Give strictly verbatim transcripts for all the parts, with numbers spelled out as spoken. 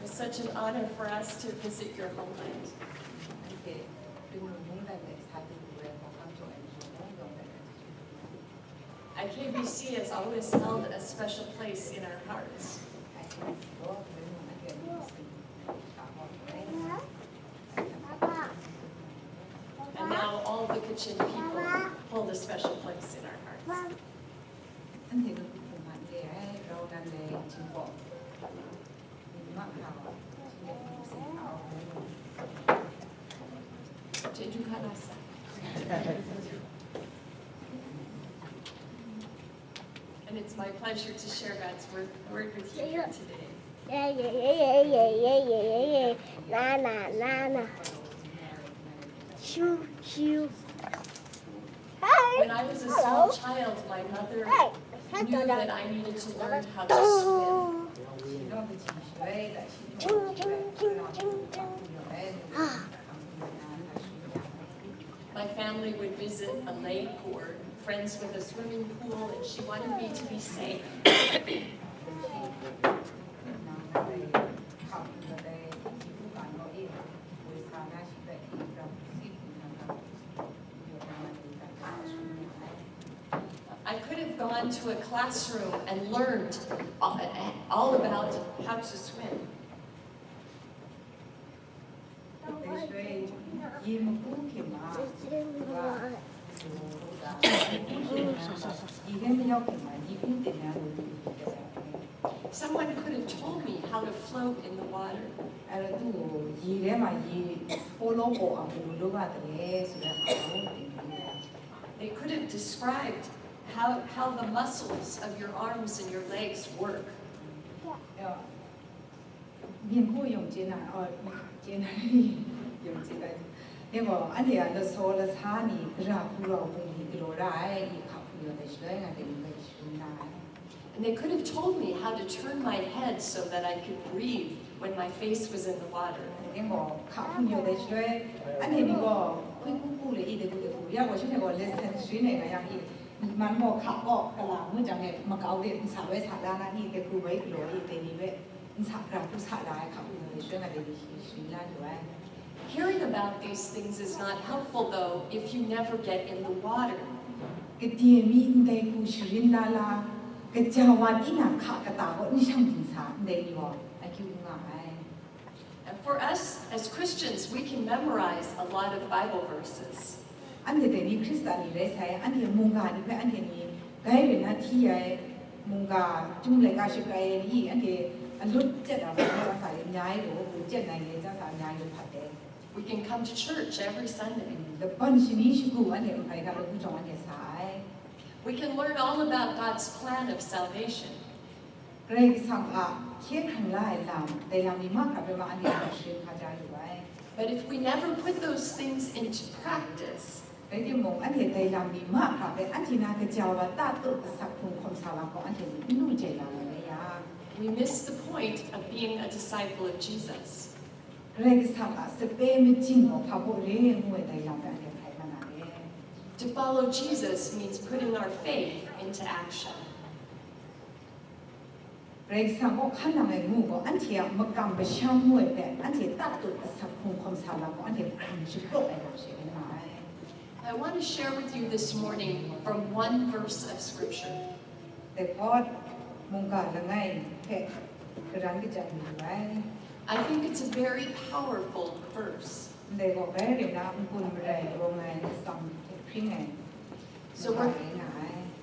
It's such an honor for us to visit your homeland. At K B C has always held a special place in our hearts. And now all the Kachin people hold a special place in our hearts. And it's my pleasure to share God's word, word with you here today. Na, na, na, na. Shoo, shoo. Hi. When I was a small child, my mother knew that I needed to learn how to swim. My family would visit a lake or friends with a swimming pool, and she wanted me to be safe. I could have gone to a classroom and learned all about how to swim. Someone could have told me how to float in the water. They could have described how, how the muscles of your arms and your legs work. မြင်ဖို့ယုံကြည်နိုင်၊ အော်၊ ယုံကြည်နိုင်၊ ယုံကြည်နိုင်။ ဒီတော့၊ အဲ့ဒီက လစောလဆါနေ ကြႃႇပူရောင်ပုံကြီး ကလော်ရတဲ့ အခါ ဖူရော်တဲ့ ရွှဲငါတဲ့ ရွှဲငါ။ And they could have told me how to turn my head so that I could breathe when my face was in the water. ဒီတော့၊ ခါဖူရော်တဲ့ ရွှဲ၊ အဲ့ဒီက ခွိကူကူလေ အီး တကူတကူ၊ ရကော ရွှဲနေကော lesson ရွှဲနေကြရပြီ။ မန်မော်ခါကော ကလာမှုကြောင့်လည်း မကောင်းတဲ့ စာဝဲစာတမ်း အီး တကူပဲ ကလော် အီး တကူပဲ Hearing about these things is not helpful, though, if you never get in the water. ကတင်မီ အင်္ဂလိပ်ကူ ရှရင်လာလာ ကကြာဝါဒိနာ ခကတာကို အင်းရှောင်တင်စာ အင်္ဂလိပ်ရော အကျူငါအဲ။ And for us as Christians, we can memorize a lot of Bible verses. အန်တီတဲနီ ခရစ်စတန်နီရဲဆိုင် အန်တီမုန်ဂါနီဖဲ အန်တီနီ ဂိုင်းရနာထီးရဲ မုန်ဂါ တူးလဲကရှိကရဲနီ အန်တီ အလွတ်ကျက်တာ မုန်ဂါစာရင်း အများကြီးကို ကျက်နိုင်တဲ့ ကျမ်းစာ အများကြီး ဖတ်တယ်။ We can come to church every Sunday. လပန်ရှင်နီရှိကူ အန်တီ အင်္ဂါက လကူကြောင့် အန်တီစာအဲ။ We can learn all about God's plan of salvation. ဂရိတ်ဆမ်အ ဖြေခံလာလမ် တဲလမ်နီမခါပဲမ အန်တီ ရှင်ခါကြယူပါ But if we never put those things into practice, ဒါပေမဲ့ အန်တီ တဲလမ်နီမခါပဲ အန်တီနာ ကကြာဝါတတ်တူ အစက်ဖုံ ခွန်ဆာလာကို အန်တီ နုကျဲလာမယ် We miss the point of being a disciple of Jesus. ဂရိတ်ဆမ်အ စပဲမကျင်ကို ဖာဖို့ရေငွေ တဲလမ်ပဲ အန်တီ ခိုင်မနာတယ်။ To follow Jesus means putting our faith into action. ဂရိတ်ဆမ်ကို ခါနံ ငွေကို အန်တီ မကမ်ပရှမ်းငွေပဲ အန်တီ တတ်တူ အစက်ဖုံ ခွန်ဆာလာကို အန်တီ ခံရှိလို့ အဲ့လိုရှိနေမှာ။ I want to share with you this morning from one verse of Scripture. ဒီတော့ မုန်ဂါလငယ်ဖဲ ကရန်ကကြံယူပါ။ I think it's a very powerful verse. ဒီတော့ ဘယ်ရနာ အုံကွန်မရဲ ရောငယ် စံ ခရင်းငယ် So we're,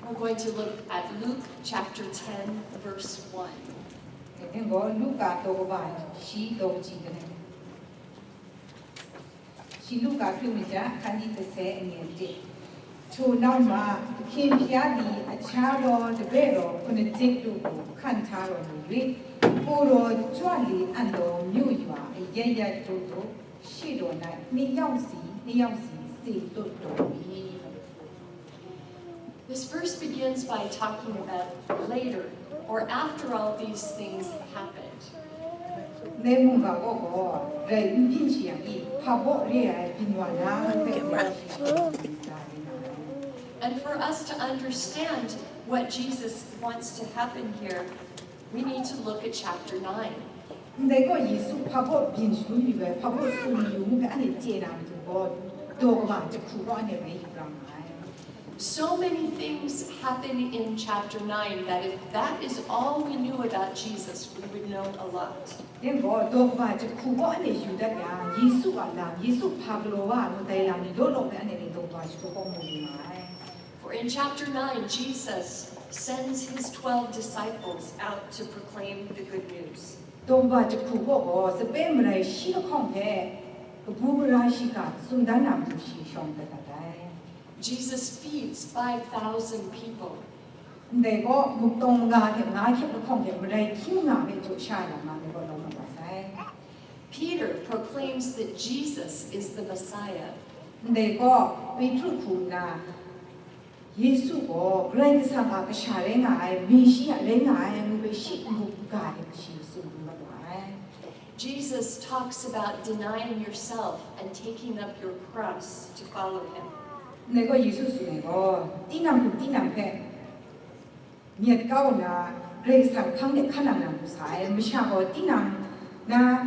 we're going to look at Luke chapter ten, verse one. ဒီတော့ လူကာ တော့ကပါ ရှိတော့ကြည့်တယ်။ ရှင်လုကာ ပြုမိကြ အခန်းကြီးတစ်ဆယ် အငယ်တစ်။ ထို့နောက်မှ သခင်ဘုရားသည် အခြားသော တပည့်တော်ခုနစ်ကျိပ်တို့ကို ခန့်ထားတော်မူ၍ ကိုယ်တော်ကြွလေအံ့သော မြို့ရွာအရပ်ရပ်တို့သို့ ရှေ့တော်၌ နှစ်ယောက်စီ နှစ်ယောက်စီ စေလွှတ်တော်မူ၏။ This verse begins by talking about later, or after all these things happened. နေမုန်ပါကောကော ရယ် ပြင်းချင်ရည် ဖာဘော့ရေ ပြင်းဝါနာ ဖဲ And for us to understand What Jesus wants to happen here, we need to look at chapter nine. Ndai gaw Yesu hpa baw byin shangun yu ai, hpa baw tsun yu ngu hpe anhte chye na matu gaw, daw kaba jahku gaw anhte bai yu ra nga ai. So many things happen in chapter nine that if that is all we knew about Jesus, we would know a lot. Yen gaw, daw kaba jahku gaw anhte yu dat yang, Yesu a lam, Yesu hpa galaw wa ai ngu dai lam ni law law hpe anhte ni daw kaba jahku gaw mu yu nga ai. For in chapter nine, Jesus sends his twelve disciples out to proclaim the good news. Daw kaba jahku gaw gaw, sape marai shi lahkawng hpe kabu gara shiga tsun dan na matu shi shawng dat dat ai. Jesus feeds five thousand people. Ndai gaw, muk tawng manga hte nga hkyep lahkawng hte marai hkying nga hpe jaw sha ai lam nga ndai gaw lawm mat wa sai. Peter proclaims that Jesus is the Messiah. Ndai gaw, Petru hku nna, Yesu gaw Karai Kasang a Kasha rai nga ai, Meshiya rai nga ai ngu hpe shi n-gup n-ga ai hpe shi tsun mat wa ai. Jesus talks about denying yourself and taking up your cross to follow him. Ndai gaw Yesu tsun ai gaw, tinang hkum tinang hpe myit kau nna, Karai Kasang hpang de hkan nang na mu sa ai, masha gaw tinang na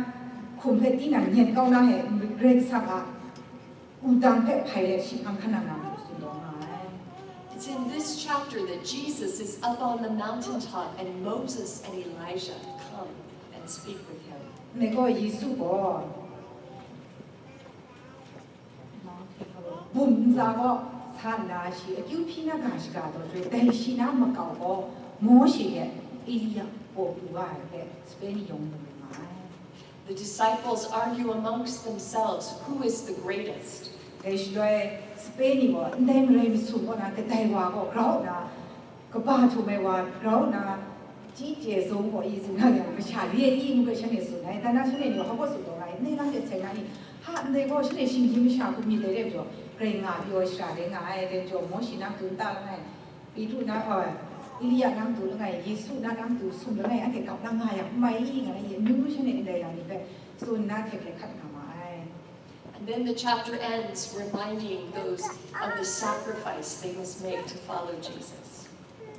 hkum hpe tinang myit kau na hte, Karai Kasang a wudang hpe hpai let shi hpang hkan nang na mu tsun taw nga ai. It's in this chapter that Jesus is up on the mountaintop and Moses and Elijah come and speak with him. Ndai gaw Yesu gaw bum ntsa gaw sa nna shi akyu hpyi na ga shiga taw hte, dai shi na makau gaw Mawshe hte Elia gaw pru wa ai hpe sape ni yawng mu lu nga ai. The disciples argue amongst themselves who is the greatest. Dai shaloi, sape ni gaw ndai marai masum kaw na kadai wa gaw grau nna, kaba htum ai wa grau nna, chyi chye zung gaw i tsun nga yang, masha re ai i ngu hpe shanhte tsun ai. Dan na shanhte ni gaw hpa gaw tsun taw nga ai, ndai lam de sai na ni, ha, ndai gaw shanhte shinggyim masha hku myit ai rai majaw, Karai nga pyi ai shara rai nga ai, dai majaw, Mawshe na matu n ta langai, Petru na, Elia na matu langai, Yesu na na matu sum langai, anhte gap na nga yang, n mai i nga ai, amyu shanhte ndai lam ni hpe tsun nna hkye hkye hkat nga ma ai. And then the chapter ends reminding those of the sacrifice they must make to follow Jesus.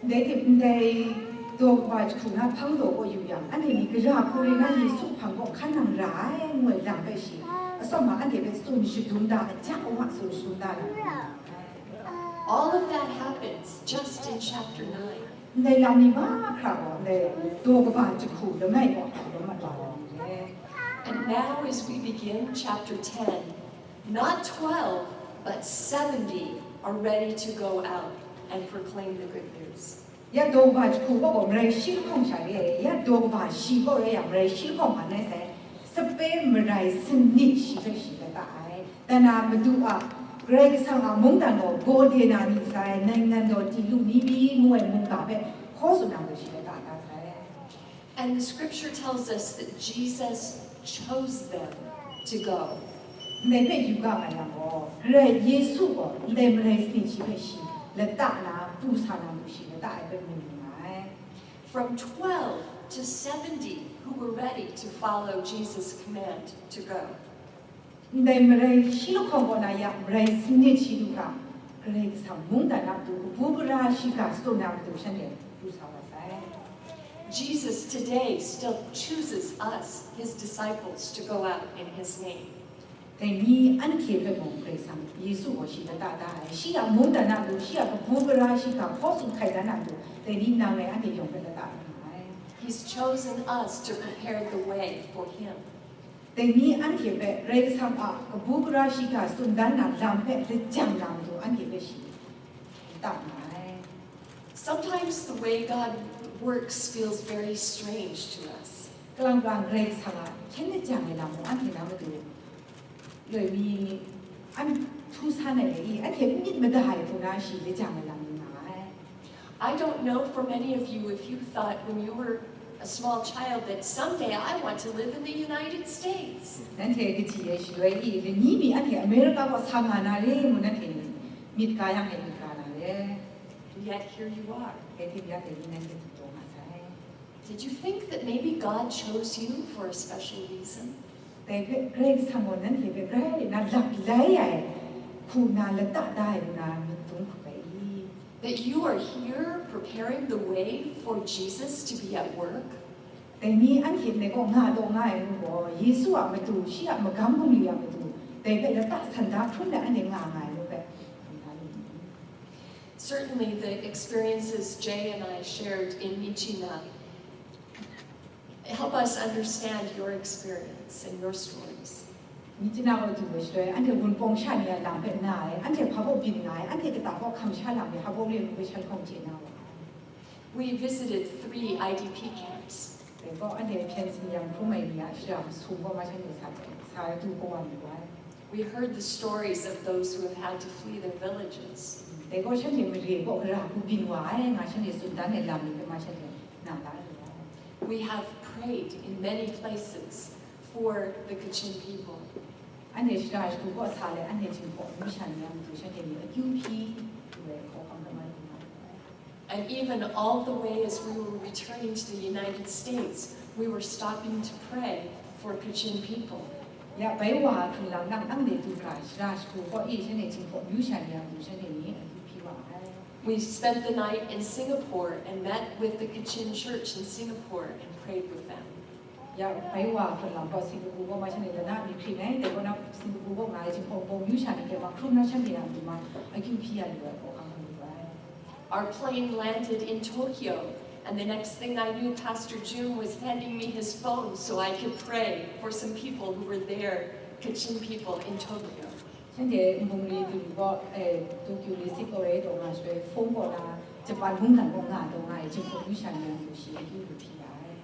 Ndai hte ndai daw kaba jahku na hpang daw kaw yu yang, anhte ni gara hku rai na Yesu hpang kaw hkan nang ra ai ngu ai lam hpe shi, atsawm ma anhte hpe tsun shadum da, aja wa tsun shadum da na. All of that happens just in chapter nine. Ndai lam ni mahkra gaw ndai daw kaba jahku langai kaw hta lawm mat wa ai. And now, as we begin chapter ten, not twelve, but seventy are ready to go out and proclaim the good news. Ya daw kaba jahku kaw gaw marai shi lahkawng sha re, ya daw kaba shi kaw rai yang, marai shi lahkawng hpa nai sai, sape marai sanit shi hpe shi lata ai. Dan na Madu a, Karai Kasang a mungdan gaw Gode na ni sai, Naingnan daw Tilu ni pyi ngu ai mungga hpe hkaw tsun na gaw shi lata da sai. And the scripture tells us that Jesus chose them to go. Ndai hpe yu ga nga yang gaw, Karai Yesu gaw ndai marai sanit shi hpe shi lata na pru sa na matu shi lata ai hpe mu lu nga ai. From twelve to seventy who were ready to follow Jesus' command to go. Ndai marai shi lahkawng kaw na ya, marai sanit shi du hkra, Karai Kasang mungdan a matu kabu gara shiga shadawn na matu shanhte pru sa wa sai. Jesus today still chooses us, his disciples, to go out in his name. Dai ni anhte hpe mung Karai Kasang Yesu gaw shi lata da ai, shi a mungdan a matu, shi a kabu gara shiga hkaw tsun hkai dan na matu, dai ni nang rai anhte yawng hpe lata da nga ai. He's chosen us to prepare the way for him. Dai ni anhte hpe Karai Kasang a kabu gara shiga tsun dan na lam hpe lajang na matu anhte hpe shi lata nga ai. Sometimes the way God works feels very strange to us. Kalang kalang Karai Kasang a hkyen lajang ai lam mung anhte na matu loi mi an htu san ai i, anhte n myit mada ai hku na shi lajang ai lam ni nga ai. I don't know for many of you if you thought when you were a small child that someday I want to live in the United States. Nanhte kaji ai shaloi i, lani mi anhte America kaw sa nga na re ngu nanhte myit ga yang e myit ga na re. And yet here you are. Dai hte ya dai ni nanhte hte taw nga sai. Did you think that maybe God chose you for a special reason? Dai hpe Karai Kasang gaw nanhte hpe grai na lap lai ai hku na lata da ai ngu na myit dum hkrup ai i? That you are here preparing the way for Jesus to be at work. Dai ni anhte ndai kaw nga taw nga ai nu gaw, Yesu a matu, shi a magam bungli a matu, dai hpe lata san da hkrum let anhte nga nga ai nu hpe, Certainly, the experiences Jay and I shared in Myitkyina help us understand your experience and your stories. Myitkyina kaw du ai shaloi, anhte Wunpawng sha ni a lam hpe na ai, anhte hpa baw byin nga ai, anhte kata kaw hkam sha lam ai, hpa baw re hpe shan hkawng chye na wa ai. We visited three I D P camps. Dai gaw anhte hpyen tsin yang hkrum ai ni a shara masum gaw ma shanhte sa, sa du kau wa mu ai. We heard the stories of those who have had to flee their villages. Dai gaw shanhte mare kaw gara hku byin wa ai, nga shanhte tsun dan ai lam ni hpe ma shanhte na la lu ai. We have prayed in many places for the Kachin people. Anhte shara shagu kaw sa let anhte Jinghpaw amyu sha ni a matu shanhte ni akyu hpyi lu ai hkawhkam lam ai lu nga lu ai. And even all the way as we were returning to the United States, we were stopping to pray for Kachin people. Ya bai wa hkrun lang nang nang de du hkra, shara shagu kaw e shanhte Jinghpaw amyu sha ni a matu shanhte ni akyu hpyi wa ai. We spent the night in Singapore and met with the Kachin church in Singapore and prayed with them. Ya bai wa hkrun lang gaw Singapore kaw ma shanhte lana mi hkring ai, dai kaw na Singapore kaw nga ai Jinghpaw Wunpawng amyu sha ni hte ma hkrum na shanhte a matu ma akyu hpyi ya lu ai hkawhkam lu ai. Our plane landed in Tokyo, and the next thing I knew, Pastor Jun was handing me his phone so I could pray for some people who were there, Kachin people in Tokyo. Shanhte nbungli du lu gaw, eh, Tokyo le sit kau ai taw nga shaloi, phone kaw na Japan mungdan kaw nga taw nga ai Jinghpaw amyu sha ni a matu shi akyu lu hpyi ya ai.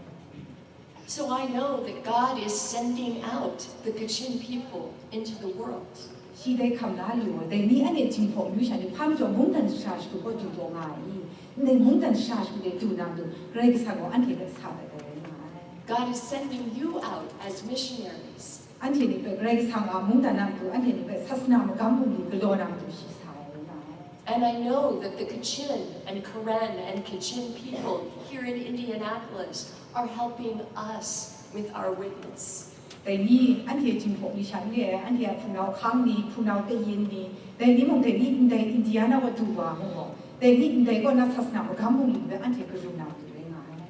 So I know that God is sending out the Kachin people into the world. Shi dai hkam la lu ai, dai ni anhte Jinghpaw amyu sha ni hpa majaw mungdan shara shagu kaw du taw nga ai i? Ndai mungdan shara shagu de du na matu, Karai Kasang gaw anhte hpe sa dat ai rai nga ai. God is sending you out as missionaries. Anhte ni hpe Karai Kasang a mungdan a matu, anhte ni hpe sasana magam bungli galaw na matu shi sa ai rai nga ai. And I know that the Kachin and Karen and Kachin people here in Indianapolis are helping us with our witness. Dai ni anhte Jinghpaw ni sha n re ai, anhte a hpunau hkang ni, hpunau kayin ni, dai ni mung dai ni ndai Indiana wa du wa mu gaw, dai ni ndai kaw na sasana magam bungli hpe anhte karum na matu rai nga ai.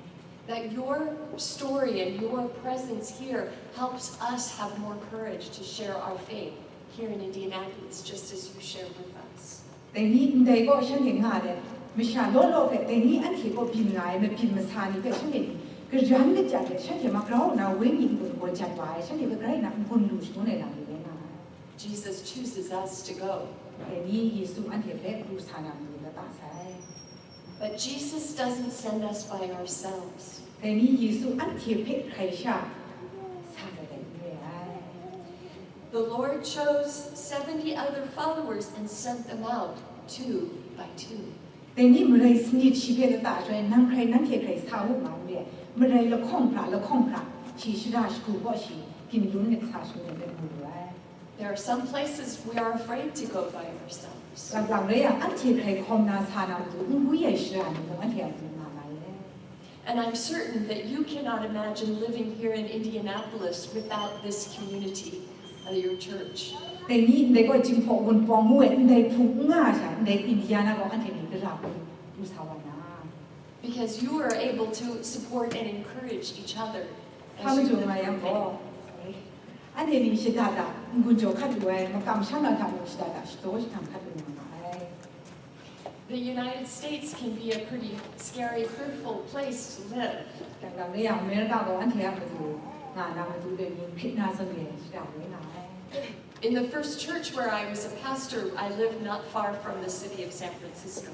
That your story and your presence here helps us have more courage to share our faith here in Indianapolis, just as you shared with us. Dai ni ndai kaw shanhte nga let, masha law law hpe dai ni anhte kaw byin nga ai mabyin masa ni hpe shanhte ni garan kajat let, shanhte ma grau nna wenyi n-gun gaw jat wa ai, shanhte hpe grai nna n-gun lu shangun ai lam ni rai nga ai. Jesus chooses us to go. Dai ni Yesu anhte hpe pru sa na matu lata sai. But Jesus doesn't send us by ourselves. Dai ni Yesu anhte hpe hkrai sha sa dat ai n re ai. The Lord chose seventy other followers and sent them out two by two. Dai ni marai sanit shi hpe lata shaloi, nang hkrai nanhte hkrai sa u nga n re ai, marai lahkawng hkra lahkawng hkra, shi shara shagu kaw shi, ginlun myit sa shangun ai hpe mu lu ai. There are some places we are afraid to go by ourselves. Lang lang rai yang, anhte hkrai hkawm na sa na matu n gwi ai shara ni mung anhte a matu nga nga ai. And I'm certain that you cannot imagine living here in Indianapolis without this community, uh, your church. Dai ni ndai kaw Jinghpaw Wunpawng ngu ai ndai hpung n nga ai sha, ndai Indiana kaw anhte ni gara hku pru sa wa na. Because you are able to support and encourage each other. Hpa majaw nga yang gaw, anhte ni shada da n-gun jaw hkat lu ai, makam sha na hta mung shada da shadaw shahtang hkat lu na nga ai. The United States can be a pretty scary, fearful place to live. Yang yang rai yang, America gaw anhte a matu nga na matu dai ni hkrit na zawn ai shada rai nga ai. In the first church where I was a pastor, I lived not far from the city of San Francisco.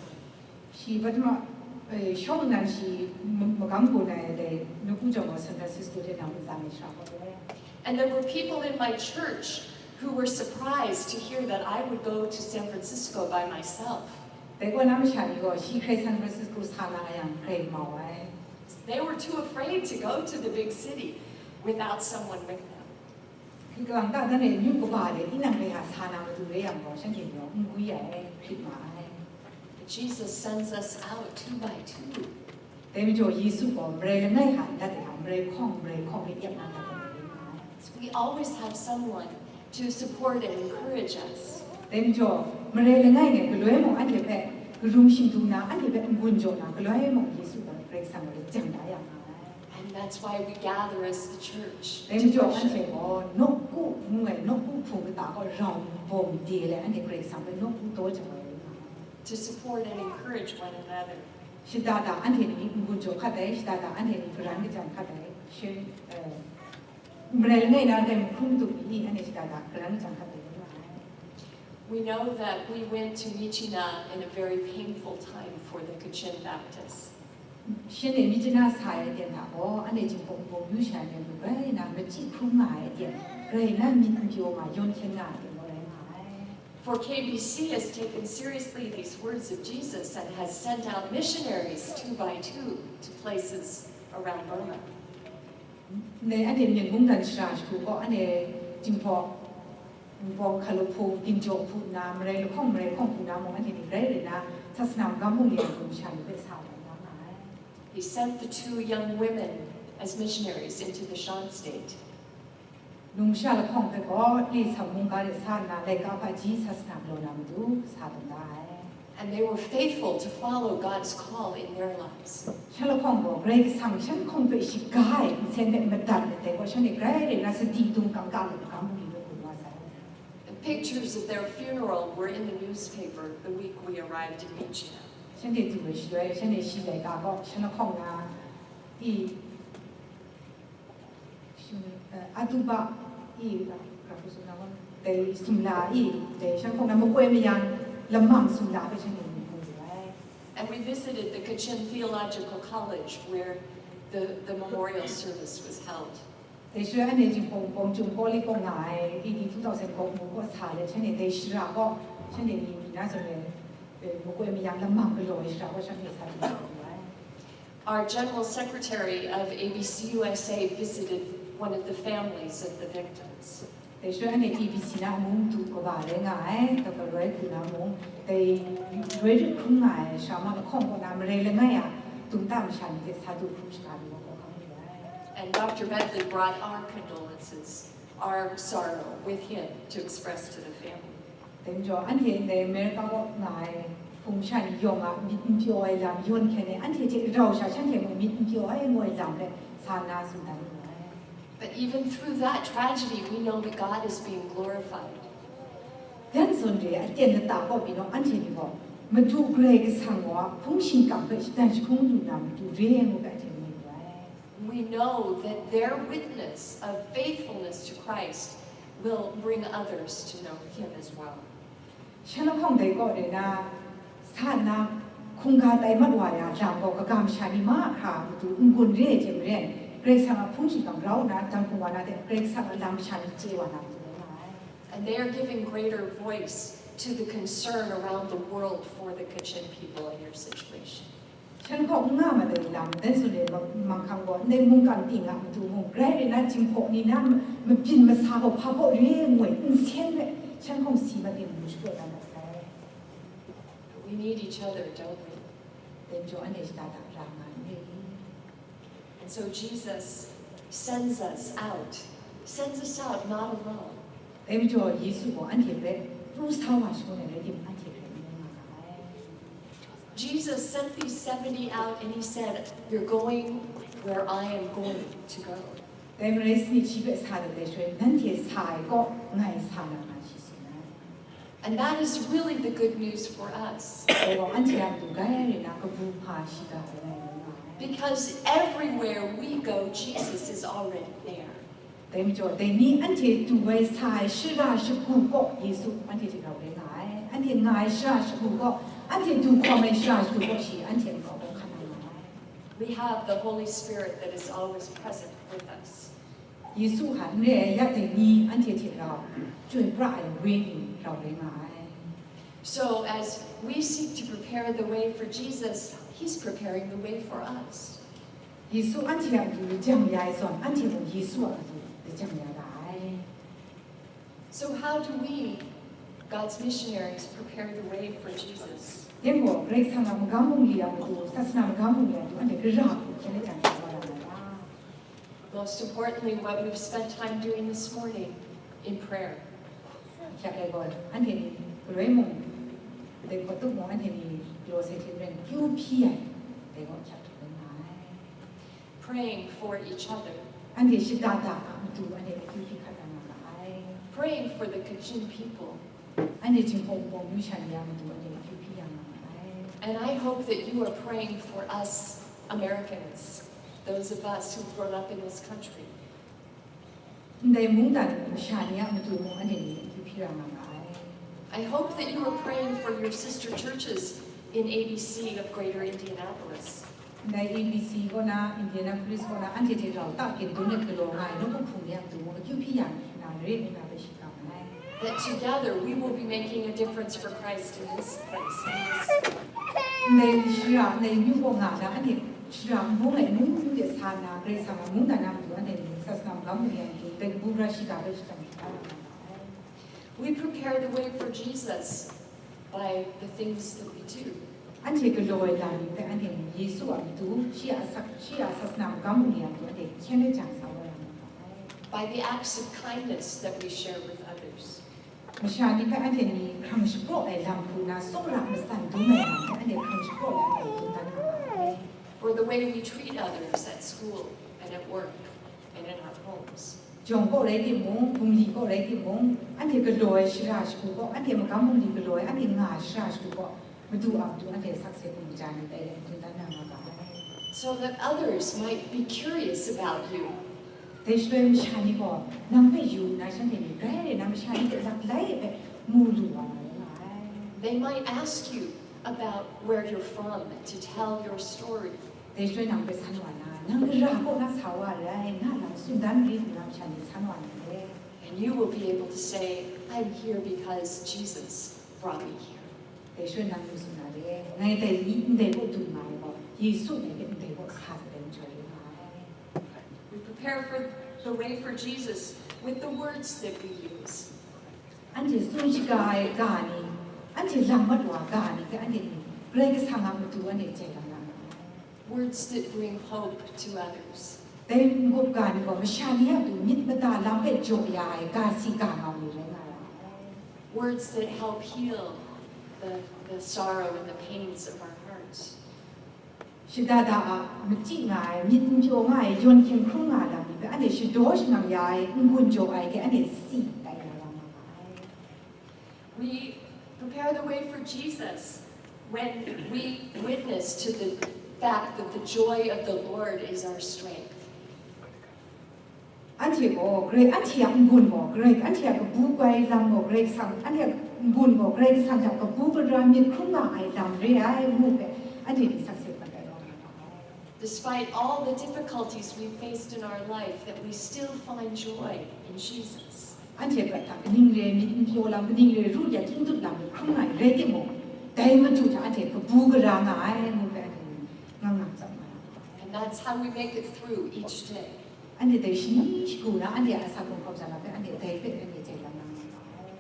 Shi patma, eh, shawng nnan shi m-, magam gun ai dai nawku jawng gaw San Francisco hte nang ntsa ai shara gaw ai. And there were people in my church who were surprised to hear that I would go to San Francisco by myself. Dai kaw na masha ni gaw shi hkrai San Francisco sa na yang grai mau ai. They were too afraid to go to the big city without someone with them. Hkrit kalang ta dan e, myu kaba de tinang rai hta sa na matu rai yang gaw, shanhte ni yawng n gwi ai, hkrit ma ai. But Jesus sends us out two by two. Dai majaw Yesu gaw marai langai hta n dat ai hta, marai hkawng, marai hkawng e ap na dat ai rai nga ai. So we always have someone to support and encourage us. Dai majaw, marai langai ngai galoi mung anhte hpe Karum shingdum na, anhte hpe n-gun jaw na, galoi mung Yesu gaw Karai Kasang gaw lajang da ya nga ai. And that's why we gather as the church. Dai majaw anhte gaw nawku ngu ai, nawku hpung kata gaw rau bawm de le, anhte Karai Kasang hpe nawku taw jaw ai rai nga ai. To support and encourage one another. Shada da anhte ni n-gun jaw hkat ai, shada da anhte ni karan kajang hkat ai, shi, eh, marai langai na dai mahkrum madu ni anhte shada da karan kajang hkat ai rai nga ai. We know that we went to Myitkyina in a very painful time for the Kachin Baptists. Shanhte Myitkyina sa ai aten hta gaw, anhte Jinghpaw Wunpawng yu sha ai matu grai na machyi hkrum nga ai aten, grai na myit n pyaw nga yawn hkyen nga ai aten gaw rai nga ai. For K B C has taken seriously these words of Jesus and has sent out missionaries two by two to places around Burma. Ndai anhte Myen mungdan shara shagu gaw, anhte Jinghpaw Wunpawng hkalup hpu, ginjaw hpu nna, marai lahkawng marai hkawng hpu na mung, anhte ni grai rai na, sasana magam bungli a numsha ni hpe sa ai rai nga ai. He sent the two young women as missionaries into the Shan State. Numsha lahkawng hpe gaw, Lehsam mungga de sa nna, laika hpaji sasana galaw na matu sa tawn da ai. And they were faithful to follow God's call in their lives. Shan lahkawng gaw, Karai Kasang shan lahkawng hpe shaga ai nsen hpe madat ai dai gaw, shanhte grai rai na sadi dung kangka lu magam bungli hpe gun wa sai. The pictures of their funeral were in the newspaper the week we arrived in Myitkyina. Shanhte du ai shaloi, shanhte shi laika gaw, shan lahkawng na, i, shing, eh, Atuba, i, ra, ra hku tsun na gaw, dai sumla, i, dai shan lahkawng na makoi mayang lamang sumla hpe shanhte ni mu wu ai. And we visited the Kachin Theological College where the, the memorial service was held. Dai shaloi anhte Jinghpaw Wunpawng Chyum Kawli kaw nga ai, A D two thousand kaw mu kaw sa let, shanhte dai shara gaw, shanhte ni mi na zawn e, eh, makoi mayang lamang galaw ai shara gaw shanhte sa du sa wu ai. Our General Secretary of A B C U S A visited one of the families of the victims. Dai shaloi anhte A B C na mung du kaba rai nga ai, Doctor Roy Hku na mung, dai roi rit hkrum nga ai, shara ma lahkawng kaw na marai langai a, dum ta masha ni hte sa du hkrum shaga ni wa kaw hkang lu ai. And Doctor Bentley brought our condolences, our sorrow with him to express to the family. Dai majaw, anhte ndai America kaw nga ai hpung sha ni yawng a myit n pyaw ai lam yawn hkyen e, anhte hte rau sha shanhte mung myit n pyaw ai ngu ai lam hpe sa nna tsun dan wu ai. But even through that tragedy, we know that God is being glorified. Dan zawn re ai aten lata kaw pyi nawng, anhte ni gaw Madu Karai Kasang gaw hpung shingkang hpe shadan jahkung lu na matu re ai ngu hpe anhte ni mu wu ai. We know that their witness of faithfulness to Christ will bring others to know Him as well. Shan lahkawng dai kaw re na, sa nna hkungga tai mat wa ya lam gaw, kaga masha ni mahkra a matu n-gun re ai hte maren, Karai Kasang a hpung shingkang grau nna, dan hpung wa na hte Karai Kasang a lam masha ni chye wa na matu rai nga ai. And they are giving greater voice to the concern around the world for the Kachin people and their situation. Shan hkaw n nga ma dai lam, dan tsun ai ma-, manghkang gaw, ndai mungkan ting a matu mung, grai rai na, Jinghpaw ni na ma-, mabyin masa gaw hpa kaw re ai ngoi nsen hpe, shan hkawng si ma ting mu shapyaw na mat sai. We need each other, don't we? Dai majaw, anhte shada da ra nga n re. And so Jesus sends us out, sends us out not alone. Dai majaw, Yesu gaw anhte hpe pru sa wa shangun ai rai timung, anhte hpe n rai nga ga ai. Jesus sent these seventy out and he said, "You're going where I am going to go." Dai marai sanit shi hpe sa dat ai shaloi, nanhte sa ai kaw, ngai sa na nga shi tsun ai. And that is really the good news for us. Dai gaw anhte a matu grai rai na kabu hpa shiga ai rai nga ai. Because everywhere we go, Jesus is already there. Dai majaw, dai ni anhte du ai sa ai shara shagu kaw Yesu anhte hte rau rai nga ai. Anhte nga ai shara shagu kaw, anhte du hkawm ai shara shagu kaw shi anhte nkau kaw hkan na nga ai. We have the Holy Spirit that is always present with us. Yesu hta n re ai ya dai ni anhte hte rau chyoi pra ai Wenyi rau rai nga ai. So as we seek to prepare the way for Jesus, He's preparing the way for us. Yesu anhte a matu lajang ya ai zawn, anhte mung Yesu a matu lajang ya ga ai. So how do we, God's missionaries, prepare the way for Jesus? Dai gaw, Karai Kasang a magam bungli a matu, sasana magam bungli a matu, anhte gara hku hkyen lajang ya wa ya nga ai. Most importantly, what we've spent time doing this morning in prayer. Hkyak ai gaw, anhte ni galoi mung, dai hkawt tup mung, anhte ni Galaw sai hte maren akyu hpyi ai, dai gaw hkyap hkrit rai nga ai. Praying for each other. Anhte shada da a matu anhte akyu hpyi hkat rai nga ma ai. Praying for the Kachin people. Anhte Jinghpaw Wunpawng myu sha ni a matu anhte akyu hpyi ya nga ma ai. And I hope that you are praying for us Americans, those of us who've grown up in this country. Ndai mungdan masha ni a matu mung anhte ni akyu hpyi ra nga ma ai. I hope that you are praying for your sister churches in A B C of Greater Indianapolis. Ndai A B C kaw na, Indianapolis kaw na, anhte hte rau ta kyen dun let galaw nga ai nawku hpung ni a matu mung akyu hpyi ya nga re nna bai shingkang ai. That together we will be making a difference for Christ in this place. Ndai shara, ndai myu kaw nga na, anhte shara nbung ai myu myu de sa na, Karai Kasang a mungdan a matu anhte ni sasana magam ni a matu, dai kabu gara shiga bai shingkang hkra nga ma ai. We prepare the way for Jesus by the things that we do. Anhte galaw ai lam ni hpe anhte ni Yesu a matu, shi a asak, shi a sasana magam bungli a matu anhte hkyen ai jang sa wa ya ma ai. By the acts of kindness that we share with others. Masha ni hpe anhte ni hkrang shapraw ai lam hku na, tsawra matsan dum ai lam hpe anhte hkrang shapraw ai lam dum dan nga ma ai. Or the way we treat others at school and at work and in our homes. Jawng kaw rai timung, bungli kaw rai timung, anhte galaw ai shara shagu kaw, anhte magam bungli galaw ai, anhte nga ai shara shagu kaw, matu a matu anhte sakse hkum kaja ni tai let dum dan na nga ga ai. So that others might be curious about you. Dai shaloi masha ni gaw, nang hpe yu nna shanhte ni, grai re na masha ni hte laklai e hpe mu lu wa na rai nga ai. They might ask you about where you're from and to tell your story. Dai shaloi nang hpe san wa na, nang gara kaw na sa wa rai, nga lam tsun dan ri nna masha ni san wa na re. And you will be able to say, I'm here because Jesus brought me here. Dai shaloi nang lu tsun na re, ngai dai ni ndai kaw dum nga ai gaw, Yesu dai hpe ndai kaw sa ai dai majaw rai nga ai. We prepare for the way for Jesus with the words that we use. Anhte tsun shaga ai ga ni, anhte lam mat wa ga ni hpe anhte ni Karai Kasang a matu anhte jai lam na nga ai. Words that bring hope to others. Dai n-gup ga ni gaw masha ni a matu myit mada lam hpe jaw ya ai ga si ga ngau ni rai nga ra ai. Words that help heal the, the sorrow and the pains of our hearts. Shada da a, machyi nga ai, myit n pyaw nga ai, yawn hkying hkrung nga ai lam ni hpe anhte shadaw shangang ya ai, n-gun jaw ai hte anhte si tai ya lam nga ai. We prepare the way for Jesus when we witness to the fact that the joy of the Lord is our strength. Anhte gaw, Karai, anhte a n-gun gaw, Karai, anhte a kabu grai lam gaw, Karai Kasang, anhte a n-gun gaw, Karai Kasang hta kabu gara myit hkrum nga ai lam re ai, ngu hpe, anhte ni sakse hkrat ai rawng nga ai. Despite all the difficulties we faced in our life, that we still find joy in Jesus. Anhte prat hta kaning re myit n pyaw lam, kaning re ru ya hkying dut lam hkrum nga ai rai timung, dai matu hta anhte kabu gara nga ai, ngu hpe anhte ni ngang ngang tsap nga ai. And that's how we make it through each day. Anhte dai shani shagu na, anhte a asak gunhkawm sa na hpe, anhte dai hpe anhte jai lam na nga ai.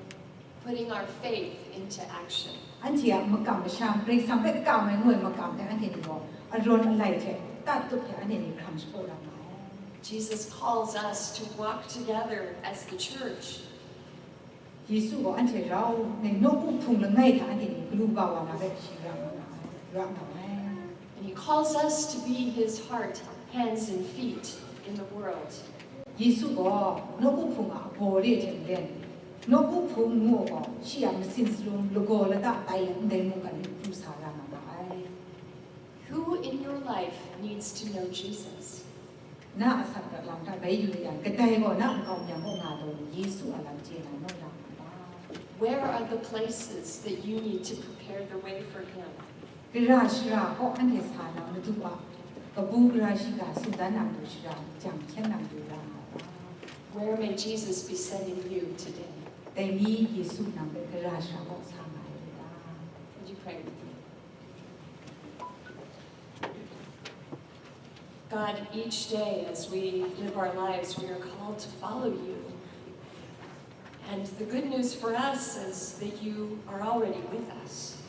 Putting our faith into action. Anhte a makam masham, Karai Kasang hpe kam ai ngu ai makam hpe anhte ni gaw, arawn alai hte, tat tup hte anhte ni hkrang shapraw ra nga ai. Jesus calls us to walk together as the church. Yesu gaw anhte rau nna, nawku hpung langai hta anhte ni galu ga wa na hpe shi ra nga ai, ra nga ai. And he calls us to be his heart, hands, and feet in the world. Yesu gaw nawku hpung a abaw re hte maren, nawku hpung ngu gaw shi a masin salum lagaw lata tai ai ndai mungkan ni pru sa ra nga ma ai. Who in your life needs to know Jesus? Na a asak lam hta bai yu yang, kadai gaw na nkau myang kaw nga taw lu, Yesu a lam chye na naw ya nga ta? Where are the places that you need to prepare the way for him? Gara shara kaw anhte sa na madu a, kabu gara shiga tsun dan na madu shara jang hkyen na madu ra nga ta? Where may Jesus be sending you today? Dai ni Yesu nang hpe gara shara kaw sa nga ai ta? Would you pray with me? God, each day as we live our lives, we are called to follow you. And the good news for us is that you are already with us.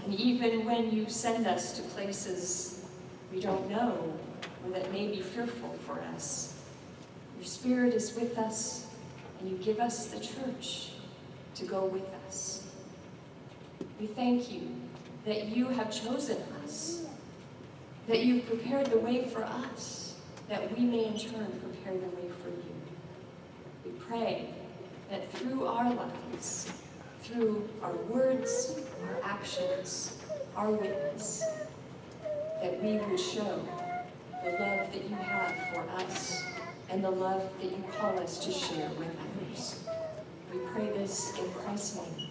And even when you send us to places we don't know or that may be fearful for us, your Spirit is with us, and you give us the church to go with us. We thank you that you have chosen us, that you've prepared the way for us, that we may in turn prepare the way for you. We pray that through our lives, through our words, our actions, our witness, that we would show the love that you have for us and the love that you call us to share with others. We pray this in Christ's name.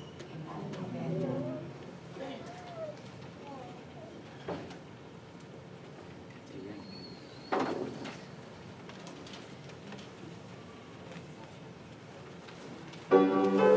Amen.